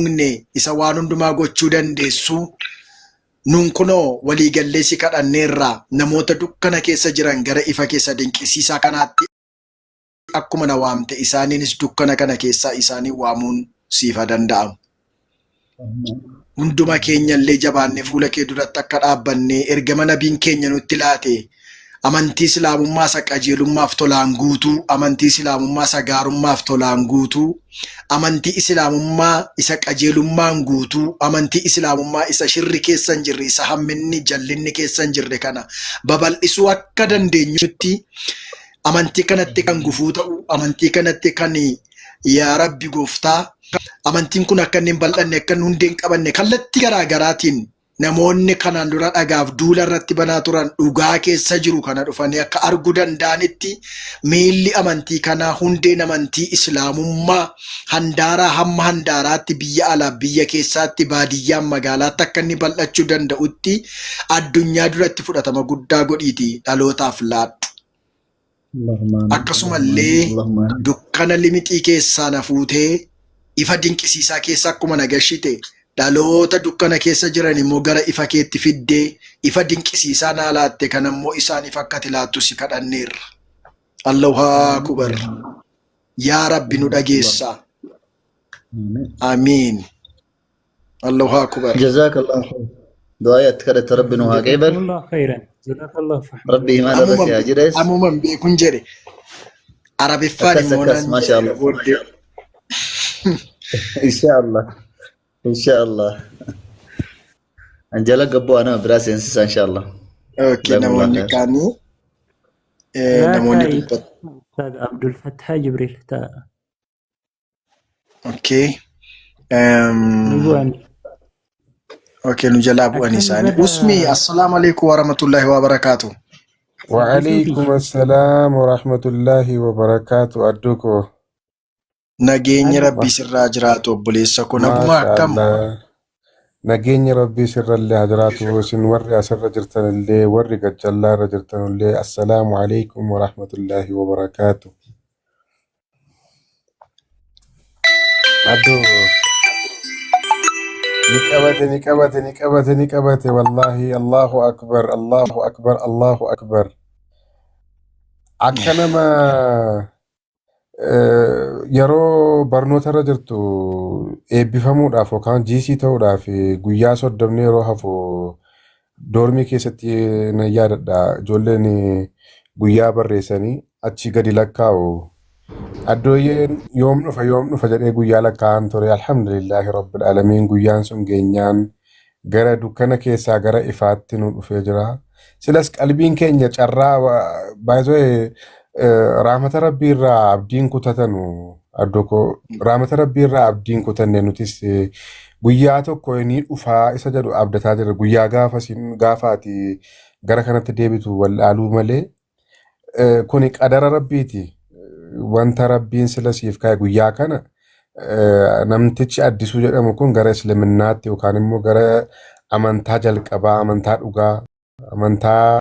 Tuqne isa waan hundumaa gochuu dandeessu nun kunoo walii gallee si kadhanneerra namoota dukkana keessa jiran gara ifa keessa dinqisiisaa kanaatti akkuma na waamte isaaniinis dukkana kana keessaa isaanii waamuun siif haa danda'amu. Hunduma keenyallee jabaannee fuula kee duratti akka dhaabbannee ergama nabiin keenya nutti laate amantii Islaamummaa isa qajeelummaaf tolaan guutuu, amantii Islaamummaa isa gaarummaaf tolaan guutuu, amantii Islaamummaa isa qajeelummaan guutuu, amantii Islaamummaa isa shirri keessa hin jirre, isa hamminni jallinni keessa hin jirre kana babal'isuu akka dandeenyutti amantii kanatti kan gufuu ta'u, amantii kanatti kan yaa Rabbi gooftaa amantiin kun akka inni hin bal'anne, akka inni hundee hin qabanne kallattii garaa garaatiin namoonni kanaan dura dhagaaf duula irratti banaa turan dhugaa keessa jiru kana dhufanii akka arguu danda'anitti miilli amantii kanaa hundeen amantii islaamummaa handaaraa hamma handaaraatti biyya alaa biyya keessaatti baadiyyaan magaalaatti akka inni bal'achuu danda'utti addunyaa duratti fudhatama guddaa godhiiti dhalootaaf laadhu. Akkasumallee dukkana limixii keessaa na fuutee ifa dinqisiisaa keessa akkuma na gashite dhaloota dukkana keessa jiran immoo gara ifa keetti fiddee ifa dinqisiisaa naa laatte kan ammoo isaaniif akka ati laattu si kadhanneerra. Allahu akubar. Yaa Rabbi nu dhageessaa. Amiin. Allahu akubar. Jazakallah khair. Du'aa itti kadhatte Rabbi nu haa qeebalu. Jazakumullah khairan. Jazakallah fahmad. Rabbi imaana irra si haa jireessu. Amuman beekun jedhe. Arabiffaan Akkas immoo akkas naan maasha jedhe Allah. booddee. Insha Allah. Insha Allah. Anjala gabboo ana biraa seensisa insha Allah. Okay, Jazakumullah namoonni khair. kaanii Laa namoonni taa'i. dubbatu. Ustaaz Abdul Fattah Jibriil ta'a. Okay. Ni bu'an. Okay, nu jalaa bu'an Akkam isaanii. bada Usmi, assalaamu alaikum warahmatullahi wabarakaatu. Addisuu وعليكم kiyya. السلام ورحمة الله وبركاته أدوكو Nageenyi Adu Rabbii sirraa jiraatu obboleessa koo. ما Naguma شاء akkam? الله نجيني ربي سر اللي هجراته وسن وري أسر جرتن اللي وري قد جلا رجرتن اللي السلام عليكم ورحمة الله وبركاته أدو نكبت نكبت نكبت نكبت والله الله أكبر الله أكبر الله أكبر أكنما yeroo barnoota irra jirtu eebbifamuudhaaf yookaan GC ta'uudhaaf guyyaa 30 yeroo hafu doormii keessatti nan yaadadha. Ijoolleen guyyaa barreessanii achi gadi lakkaa'u. Addooyyeen yoom dhufa yoom dhufa jedhee guyyaa lakkaa'an ture. Alhamdulillaahi rabbil aalamiin guyyaan sun geenyaan gara dukkana keessaa gara ifaatti nu dhufee jira. Silas qalbiin keenya carraa baay'ee raamata rabbii irraa abdiin kutatanu addoo koo raamata rabbii irraa abdiin kutanne nutis guyyaa tokko ni dhufaa isa jedhu abdataa jirra. Guyyaa gaafa gaafaati gara kanatti deebitu wallaaluu malee Kuni qadara rabbiiti. Wanta rabbiin sila siif kaa'e guyyaa kana namtichi addisuu jedhamu kun gara islaminnaatti yookaan immoo gara amantaa jalqabaa, amantaa dhugaa, amantaa